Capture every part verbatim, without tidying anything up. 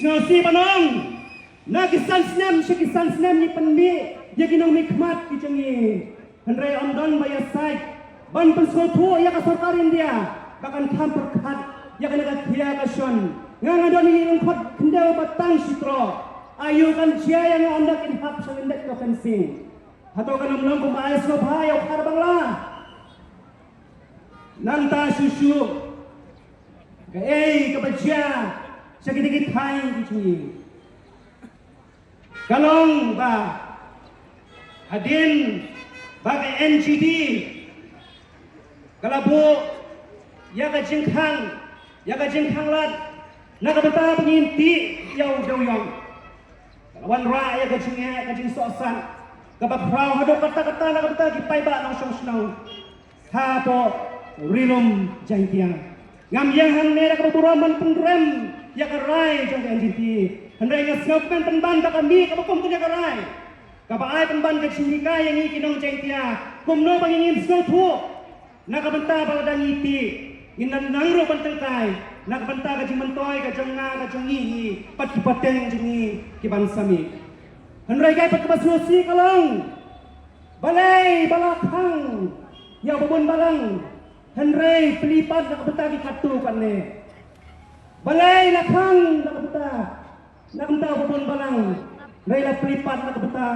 Sngewsih ban ong, na ki san snem sha ki san snem ngi pynmih ïa ki nongmihkhmat ki jong ngi. Hynrei ym don ba ïasaid ban pynsngewthuh ïa ka sorkar India ba kan kham pyrkhat ïa kane ka khia ka shon. Nga nga don ïa ki lyngkhot khyndew ba tang shi troh. Aïu kan jia ïa nga ynda kin hap sha lyndet ka fencing? Hato kan ym long kumba ai sngewbha ïa u Khar Bangla? Nangta shuh shuh, kaei kaba jia sha kine ki thaiñ ki jong ngi? Ka long ba hadien ba ka N G T ka la buh ïa ka jingkhang, ïa ka jingkhanglad na ka bynta ba ngin tih ïa u dewïong, ka la wanrah ïa ka jingeh, ka jingsohsat kaba khraw haduh katta katta na ka bynta ki paidbah nongshong shnong hapoh Ri Lum Jaiñtia. Ngam ïeng hangne da kaba burom ban pynrem ïa ka rai jong ka N G T, hynrei nga sngewkmen pynban da ka mih kaba kum kane ka rai kaba ai pynban ka jinghikai ïa ngi ki nong Jaiñtia kumno ba ngin sngewthuh na ka bynta ba lada ngi tih, ngin nang ruh ban tyngkai na ka bynta ka jingmyntoi ka jong nga, ka jong ngi hi bad ki pateng jong ngi ki ban sa mih. Hynrei kaei pat kaba sngewsih ka long, balei ba la khang ïa u Babun Balang hynrei plie pat na ka bynta ki katto katne? Balei la khang na ka bynta, na ka bynta u Babun Balang hynrei la plie pat na ka bynta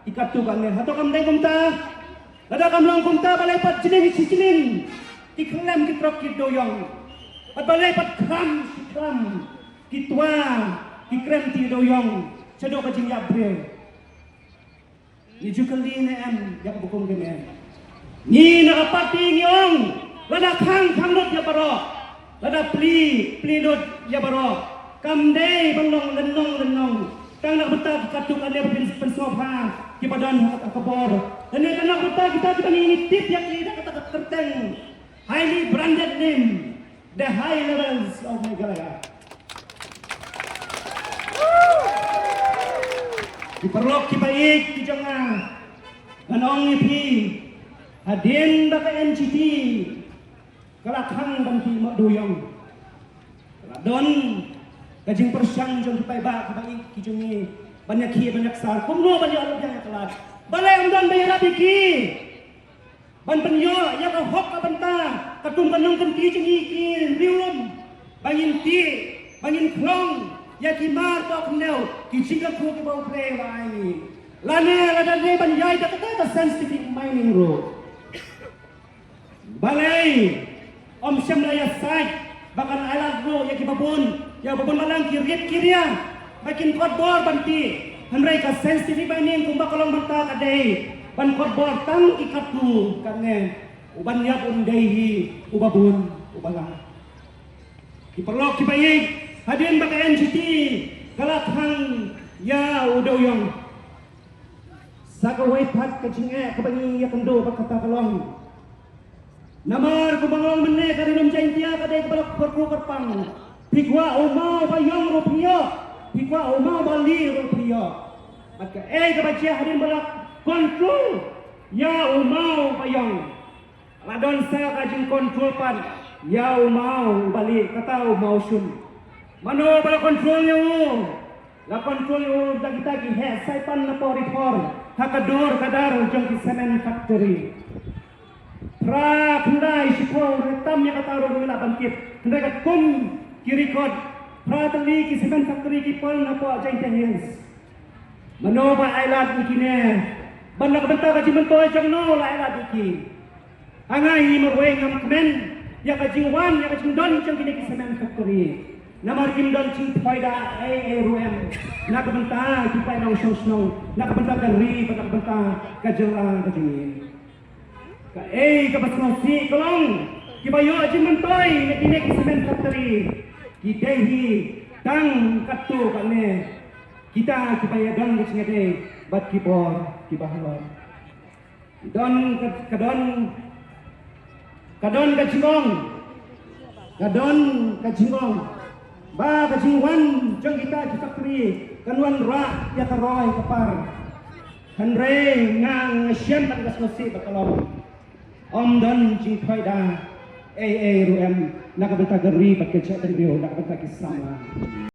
ki katto katne? Hato kam dei kumta? Lada kam long kumta, balei pat jylliew shi jylliew ki khlem ki trok ki dewïong? Bad balei pat kham shi kham ki twa ki krem tih dewïong shaduh ka jingïap briew? Ngi ju kylli ne em ïa kaba kum kane? Ngi na ka party ngi ong, lada khang, khang lut ïa baroh, lada plie, plie lut ïa baroh. Kam dei ban long lynnong lynnong tang na ka bynta ki katto katne ba phin pynsngewbha kiba don ha ka bor, lane tang na ka bynta kita kiba ngi tip ïa ki da kata ka kyrteng highly branded name, the high levels of Meghalaya. Ki paralok kiba ïeit ki jong nga, ngan ong ïa phi, hadien ba ka N G T ka la khang ban tih mawdawïong, ka la don ka jingpyrshang jong ki paidbah kiba ïeit ki jong ngi ban ïakhih ban ïaksar kumno ban ïoh lad ïa ka lad. Balei ym don ba ïarap ïa ki ban pynïoh ïa ka hok ka bynta katkum ka nongkynti jong ngi ki riewlum, ba ngin tih, ba ngin khlong ïa ki mar poh khyndew, ki jingkyrkhu kiba U Blei u la ai ngi? Lane lada dei ban ïai da kata ka scientific mining ruh, balei ym shym la ïasaid ba kan ailad ruh ïa kiba bun, ïa u Babun Balang, ki rit ki ria ba kin kot bor ban tih, hynrei ka scientific mining kumba ka long mynta ka dei ban kot bor tang ki katto katne, u ban ïap un dei hi u Babun u Balang. Ki paralok kiba ïeit, hadien ba ka N G T ka la khang ïa u dewïong, sa kawei pat ka jingeh kaba ngi ïakynduh bad kata ka long, namar kumba nga ong mynne, ka Ri Lum Jaiñtia ka dei kaba la kyrkhu kyrpang. Phi kwah u maw ba ïong ruh phi ïoh, phi kwah u maw ba lieh ruh phi ïoh. Bad kaei kaba jia hadien ba la control ïa u maw ba ïong? La don sa ka jingcontrol pat ïa u maw uba lieh, kata u maw shun. Mano ba la control ïa u? La control ïa u da kita ki heh saipan na pori por ha ka dur ka dar jong ki cement factory. Phra khyndai shiphew, tam ïa kata ruh ngi lah ban tip, hynrei katkum ki record, phra tylli ki cement factory ki pal na poh Jaintia Hills. Mano ba ailad ïa kine? Bad na ka bynta ka jingmyntoi jong no la ailad ïa ki? Ha nga hi marwei ngam kmen ïa ka jingwan, ïa ka jingdon jong kine ki cement factory. Namar kim don jingphoida ei ei ruh em na ka bynta ki paid nongshong shnong, na ka bynta ka ri bad na ka bynta ka jylla ka jong ngi. Kaei kaba sngewsih ka long, kiba ïoh jingmyntoi na kine ki cement factory ki dei hi tang katto katne kita kiba ïadon ka jingïadei bad ki bor kiba halor. Don ka, ka don, ka don ka jingong, ka don ka jingong ba ka jingwan jong kita ki factory kan wanrah ïa ka roi ka par. Hynrei nga, nga shem bad nga sngewsih ba ka long, ym don jingphoida ei ei ruh em na ka bynta ka ri bad ka jaitbynriew, na ka bynta ki samla.